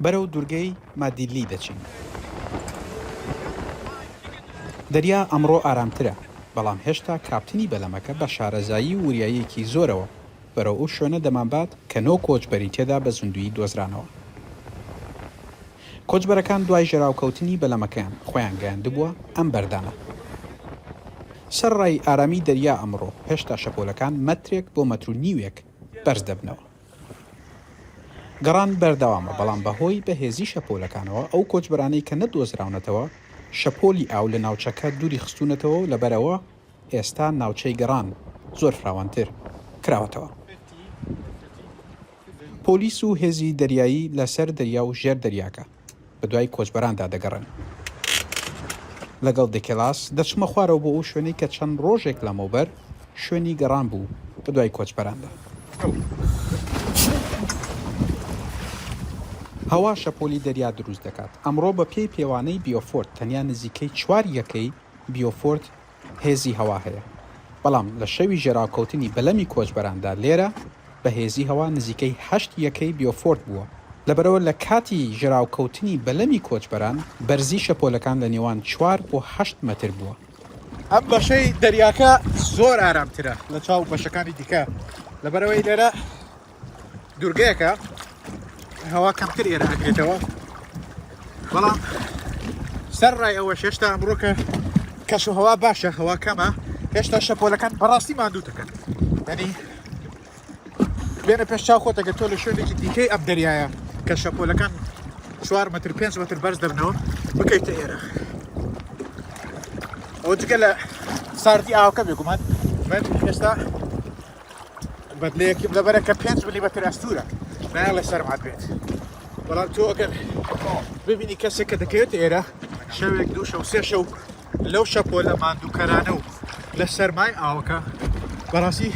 بەرەو دوورگەی مادیلی دەچین. دەریا ئەمڕۆ ئارامترە، بەڵام هێشتا کاپتنی بەلەمەکە بە شارەزایی و وریاییەکی زۆرەوە بەرەو ئەو شوێنە دەمانبات کە نۆ کۆچبەری تێدا بە زیندوویی دۆزرانەوە. کۆچبەرەکان دوای ژێراوکەوتنی بەلەمەکەیان خۆیان گەیاندبووە ئەم بەردانە. سەرەڕای ئارامیی دەریا ئەمڕۆ، هێشتا شەپۆلەکان مەترێک بۆ مەتر و نیوێک بەرز دەبنەوە. گەڕان بەردەوامە، بەڵام بەهۆی بەهێزی شەپۆلەکانەوە ئەو کۆچبەرانەی کە نەدۆزراونەتەوە، شەپۆلی ئاو لە ناوچەکە دووری خستوونەتەوە و لەبەرئەوە ئێستا ناوچەی گەڕان زۆر فراوانتر کراوەتەوە. پۆلیس و هێزی دەریایی لە سەر دەریا و ژێر دەریاکە بەدوای کۆچبەراندا دەگەڕێن. لەگەڵ دێکێلاس دەچمە خوارەوە بۆ ئەو شوێنەی کە چەند ڕۆژێک لەمەوبەر شوێنی گەڕان بوو بەدوای کۆچبەراندا. هەوا شەپۆلی دەریا دروست دەکات. ئەمڕۆ بەپێی پێوانەی بیۆفۆرت تەنیا نزیکەی چوار یەکەی بیۆفۆرت هێزی هەوا هەیە، بەڵام لە شەوی ژێراوکەوتنی بەلەمی کۆچبەراندا لێرە بەهێزی هەوا نزیکەی هەشت یەکەی بیۆفۆرت بووە، لەبەرئەوە لە کاتی ژێراوکەوتنی بەلەمی کۆچبەران بەرزی شەپۆلەکان لە نێوان چوار بۆ هەشت مەتر بووە. ئەم بەشەی دەریاکە زۆر ئارامترە لە چاو بەشەکانی دیکە، لەبەرئەوەی لێرە دوورگەیەکە هەوا کەمتر ئێرە ئەگرێتەوە بەڵام سەر ڕای ئەوە هێشتا ئەمڕۆ کە کەش و هەوا باشە هەوا کەمە هێشتا شەپۆلەکان بەڕاستی ماندوو دەکەن ینی بێنە پێش چاو خۆتە گەر تۆ لە شوێنێکی دیکەی ئەم دەریایە کە شەپۆلەکان چوار متر پێنج متر بەرز دەبنەوە بکەیتە ئێرە ئەو جگە لە ساردی ئاوکە بێگومان من ئێستا بەدلەیەکیم لەبەرە کە پێنج ملیمەتر ئەستوورە نایەڵێ سەرمات بێت بەڵام تۆ ئەگەر ببینی کەسێک کە دەکەوێت ئێرە شەوێک دوو شەو سێ شەو لەو شەپۆلە ماندووکەرانە و لە سەرمای ئاوەکە بەڕاستی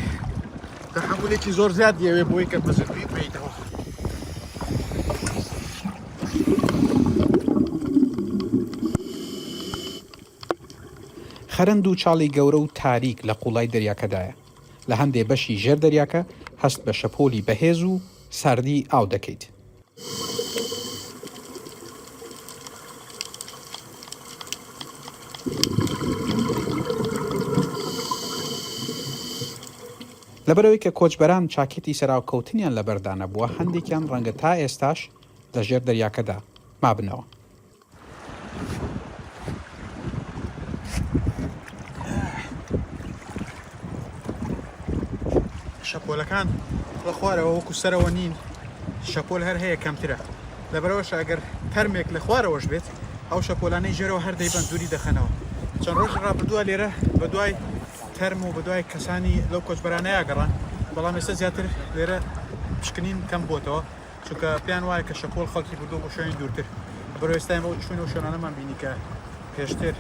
تەحەمولێکی زۆر زیاد دیەوێ بۆی کە بەزەوی بێیتەوە. خەرەند و چاڵی گەورە و تاریک لە قوڵای دەریاکەدایە. لە هەندێ بەشی ژێر دەریاکە هەست بە شەپۆلی بەهێز و ساردی ئاو دەکەیت. لەبەرئەوەی کە کۆچبەران چاکێتی سەراوکەوتنیان لەبەردا نەبووە، هەندێکیان ڕەنگە تا ئێستاش لە ژێر دەریاکەدا مابنەوە. شەپۆلەکان لە خوارەوە وەکو سەرەوە نین شەپۆل هەر هەیە کەمترە لەبەرەوەش ئەگەر تەرمێک لە خوارەوەش بێت ئەو شەپۆلانەی ژێرەوە هەر دەیبەن دووری دەخەنەوە چەند ڕۆژی ڕابردووە لێرە بە دوای تەرم و بە دوای کەسانی لەو کۆچبەرانەیە گەڕان بەڵام ئێستا زیاتر لێرە پشکنین کەم بۆتەوە چونکە پێیان وایە کە شەپۆل خەڵکی بردووە بۆ شوێنی دوورتر بەرەو ئێستا ئێمە چوون و شوێنانەمان بینی کە پێشتر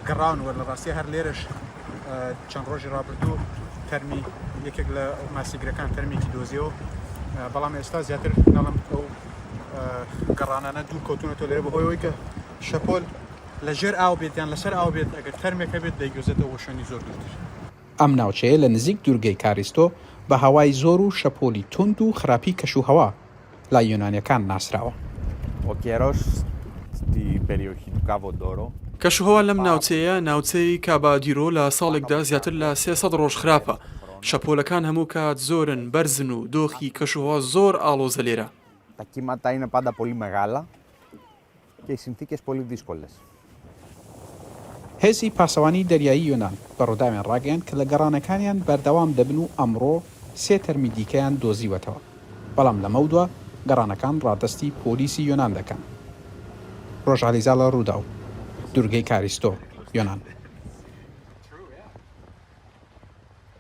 گەڕاون وە لە ڕاستی هەر لێرەش چەند ڕۆژی ڕابردوو تەرمی یەکێک لە ماسیگرەکان تەرمێکی دۆزیەوە بەڵام ئێستا زیاتر ناڵم ئەو گەڕانانە دوور کەوتونەتەوە لێرە بەهۆی کە شەپۆل لە ژێر ئاو بێت یان لەسەر ئاو بێت ئەگەر تەرمێک هەبێت دەیگوێزێتەوە بۆ شوێنی زۆر دوورتر. ئەم ناوچەیە لە نزیک دوورگەی کاریستۆ بە هەوای زۆر و شەپۆلی توند و خراپی کەشوهەوا لای یۆنانییەکان ناسراوە. کەشوهەوا لەم ناوچەیە، ناوچەی کابادیرۆ لە ساڵێکدا زیاتر لە 300 ڕۆژ خراپە. شەپۆلەکان هەموو کات زۆرن، بەرزن و دۆخی کەشوهەوا زۆر ئاڵۆزە لێرە. και οι συνθήκες πολύ δύσκολες. هێزی پاسەوانی دەریایی یۆنان بە ڕووداویان ڕاگەیاند کە لە گەڕانەکانیان بەردەوام دەبن و ئەمڕۆ سێ تەرمی دیکەیان دۆزیوەتەوە، بەڵام لەمەودوا گەڕانەکان ڕادەستی پۆلیسی یۆنان دەکەن. ڕۆژ عەلیزاڵە، ڕووداو، دوورگەی کاریستۆ، یۆنان.